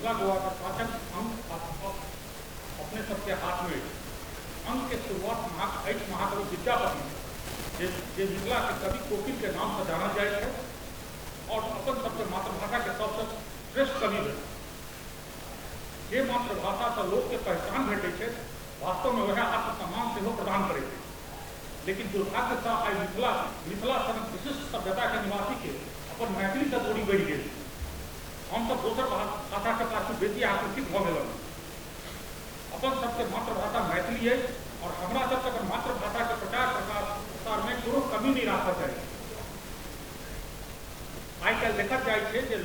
मिथिला गोवा के पाँचम अंक अपने सबके हाथमे अछि। अंकके शुरुआत अछि महाकवि विद्यापति जे जे मिथिलाके कवि कोकिलके नामसँ जानल जाइ छथि आओर अपन सबके मातृभाषाके सबसँ श्रेष्ठ कवि भेल। जे मातृभाषासँ लोकके पहचान भेटै छै, वास्तवमे वएह आत्मसम्मान सेहो प्रदान करैत अछि। लेकिन दुर्भाग्यसँ आइ मिथिला मिथिला सन विशिष्ट सभ्यताके निवासीके अपन मैथिलीसँ दूरी बढ़ि गेल छै। हमसब दोसर भाषाके पाछू बेसी आकर्षित भऽ गेलहुँ। अपन सबके मातृभाषा मैथिली अछि आओर हमरा सबके अपन मातृभाषाके प्रचार प्रसारमे कोनो कमी नहि राखऽ चाही। आइ काल्हि देखल जाइ छै जे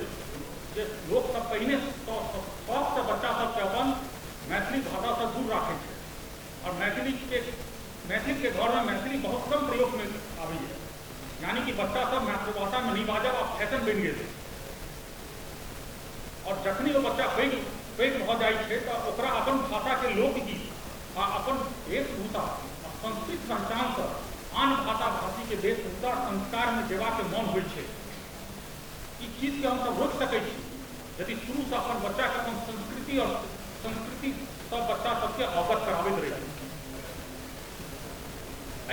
जे लोकसब पहिने शौकसँ बच्चा सबके अपन मैथिली भाषासँ दूर राखै छै आओर मैथिलीके मैथिलके घरमे मैथिली बहुत कम प्रयोगमे आबैए, यानी कि बच्चा सब मातृभाषामे नहि बाजब आब फैशन बनि गेल अछि। आओर जखनी ओ बच्चा पैघ पैघ भऽ जाइ छै तऽ ओकरा अपन भाषाके लोकगीत आ अपन वेशभूषा आ संस्कृत पहचानसँ आन भाषा भाषीके वेशभूषा संस्कारमे जेबाके मन होइ छै। ई चीजके हमसब रोकि सकै छी यदि शुरूसँ अपन बच्चाके अपन संस्कृति आओर संस्कृतिसँ बच्चा सबके अवगत कराबैत रही।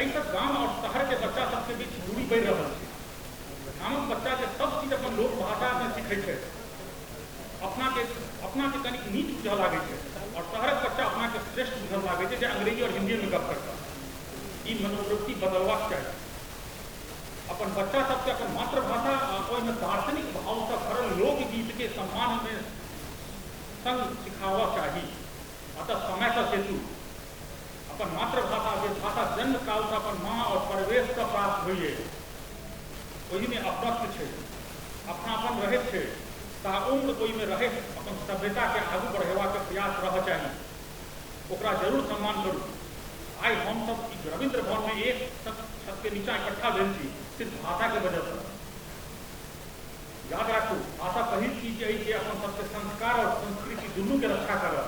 एहिसँ गाम आओर शहरके बच्चा सबके बीच दूरी बढ़ि रहल छै। गामक बच्चा जे सब चीज अपन लोक भाषामे सीखै छै, अपनाके अपनाके कनिक नीच बुझऽ लागै छै आओर शहरक बच्चा अपनाके श्रेष्ठ बुझऽ लागै छै जे अंग्रेजी आओर हिन्दीमे गप करता। ई मनोवृत्ति बदलबाक चाही। अपन बच्चा सबके अपन मातृभाषा आ ओहिमे दार्शनिक भावसँ भरल लोकगीतके सम्मानमे संग सिखाबऽ चाही। अतः समयसँ सेतु अपन मातृभाषा, जे भाषा जन्मकालसँ अपन माँ आओर परिवेशसँ प्राप्त होइए, ओहिमे अपनत्व छै, अपनापन रहैत छै, ताउम्र ओहिमे रहैत अपन सभ्यताके आगू बढ़ेबाक प्रयास रहऽ चाही। ओकरा जरूर सम्मान करू। आइ हमसब ई रविन्द्र भवनमे एक छतके नीचाँ इकट्ठा भेल छी सिर्फ भाषाके वजहसँ। याद राखू, भाषा पहिल चीज अछि जे अपन सबके संस्कार आओर संस्कृति दुनूके रक्षा करत।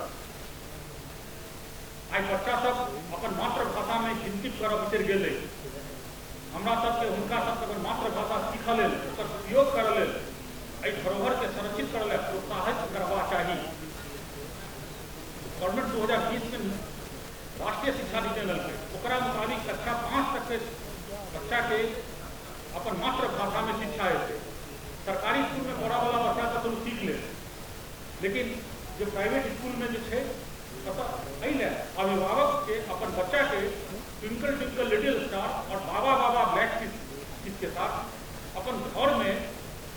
आइ बच्चा सब अपन मातृभाषामे गिनती करब बिसरि गेल अछि। हमरा सबके हुनका सबके अपन मातृभाषा सीखऽ लेल, ओकर उपयोग करऽ लेल, एहि धरोहरके संरक्षित करऽ लेल प्रोत्साहित करबा चाही। गवर्नमेंट 2020 में राष्ट्रीय शिक्षा नीति अनलकै, ओकरा मुताबिक कक्षा 5 तक के बच्चा के अपन मातृभाषा में शिक्षा हेतै। सरकारी स्कूल में पढ़ऽ वाला बच्चा तऽ चलू सीख लेत, लेकिन जे प्राइवेट स्कूल में जे छै अतः एहि लए अभिभावक के अपन बच्चा के ट्विंकल ट्विंकल लिटिल स्टार और बाबा बाबा ब्लैक शिप के साथ अपन घर में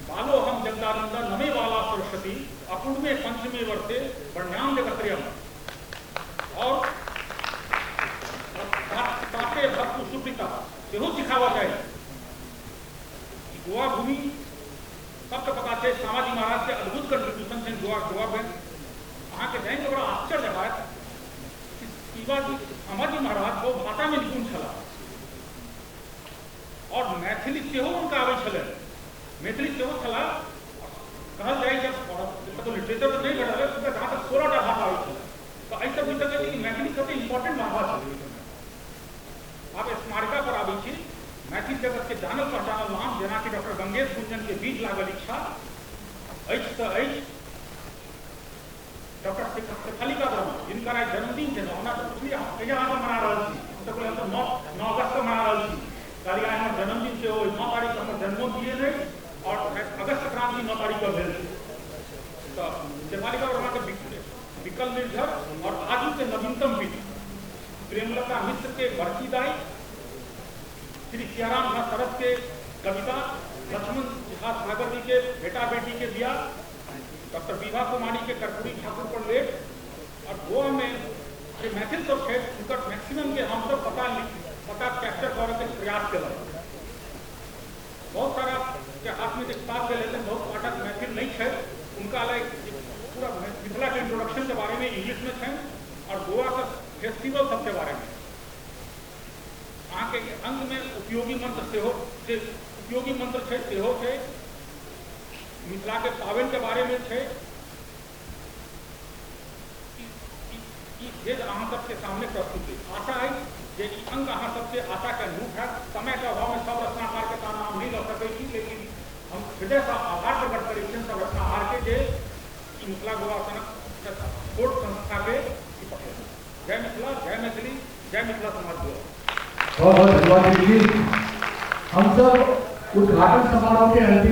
बालो हम जगदानंद नमे वाला सरस्वती अपूर्वे पंचमे वर्षे वर्ण्याम जगत्रियम और ताते भक्तु सुप्रीता सेहो सिखाबऽ चाही। गोवा भूमि सबके पता छै, सामाजी महाराज के अद्भुत कंट्रीब्यूशन छै गोवा गोवा में। अहाँके जानि कऽ बड़ा आश्चर्य होयत कि शिवाजी सामाजी महाराज बहु भाषामे निपुण छलाह और मैथिली सेहो हुनका आबै छलनि, मैथिली सेहो छलाह। कहल जाइ छै कतहु लिटरेचर तऽ नहि भेटल, हुनका जहाँ तक 16टा भाषा आबै छलनि, तऽ एहिसँ बुझि सकै छी कि मैथिली कते इम्पोर्टेंट भाषा छलै ओहि समय। आब स्मारिका पर आबै छी। मैथिल जगत के जानल पहचानल नाम जेनाकि डॉक्टर गंगेश गुंजन के बीज लागल इच्छा अछि तऽ अछि। डॉक्टर शेफालिका वर्मा जिनकर आइ जन्मदिन छै, हमरा तऽ पुछलियै हम कहिया अहाँ मना रहल छी, हम तऽ कहलियै हम तऽ 9 अगस्त के मना रहल छी। कहलियै आइ हमर जन्मदिन सेहो अछि, 9 तारीख के हमर जन्मोदिन अछि और अगस्त क्रांति 9 तारीख के भेल छै। तऽ शेफालिका वर्मा के विकल निर्झर और आजू के नवीनतम पीठ प्रेमलता मिश्र के बड़की दाई, श्री सियाराम झा सरस के कविता, लक्ष्मण झा सागर जी के बेटा बेटी के बियाह, डॉक्टर विभा कुमारी के कर्पूरी ठाकुर पर लेख और गोवा में जे मैथिल सब छथि हुनकर मैक्सिमम के हमसब पता कैप्चर करऽ के प्रयास केलहुँ। बहुत सारा के हाथ में जे किताब गेल हेतनि, बहुत पाठक मैथिल नहि छथि, हुनका लेल पूरा मिथिला के इंट्रोडक्शन के बारे में इंग्लिश में छनि और गोवा के फेस्टिवल सबके बारे में। अहाँके अंक में उपयोगी मंत्र सेहो जे उपयोगी मंत्र छै सेहो छै, मिथिला के पाबनि के बारे में छै। ई भेद अहाँ सबके सामने प्रस्तुत अछि। आशा अछि जे ई अंक अहाँ सबके आशा के अनुरूप हैत। समय के अभाव में सब रचनाकार के तऽ नाम नहि लऽ सकै छी, लेकिन हम हृदयसँ आभार प्रकट करै छियनि सब रचनाकार के जे ई मिथिला गोवा सनक एकटा छोट संस्थाके ई पठेलहुँ। जय मिथिला, जय मैथिली, जय मिथिला समाज गोवा। बहुत बहुत धन्यवाद जी। हम सब उद्घाटन समारोह के अंतिम